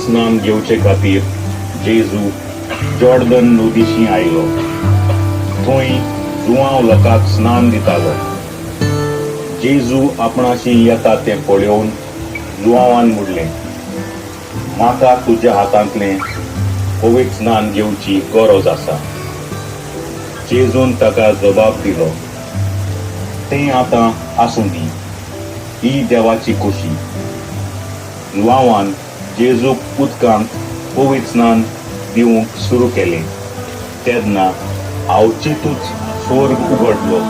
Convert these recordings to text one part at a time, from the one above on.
स्नान घेवचे खातीर जेजू जॉर्दन नदीशी आयलो. थंय जुआंव लोकांक स्नान दितालो. जेजू आपणाशी येता तें पळोवन जुआंवान म्हणलें, म्हाका तुज्या हातांतलें पवित्र स्नान घेवची गरज आसा. जेजून ताका जबाब दिलो, तें आतां आसूं दी, ही देवाची खोशी. जुआंवान जेजूक उदकांत पवित्र स्नान दिवंक सुरू केलें तेन्ना अवचितूच स्वर्ग उगडलो.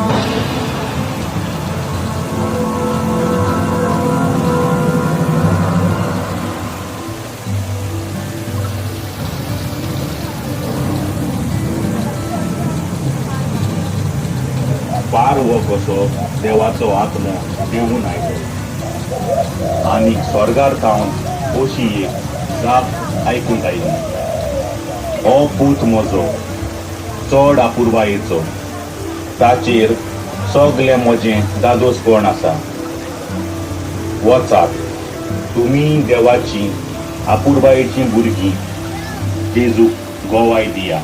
पारवो कसो देवाचो आत्मो देंवून आयलो आनी स्वर्गार थावन अशी एक जाप आयकूंक आयली, हो पूत म्हजो चड अपुरबायेचो, ताचेर सगलें म्हजें दादोसपण आसा. वचात तुमी देवाचीं अपुरबायेचीं भुरगीं, जेजूक गोवाय दिया.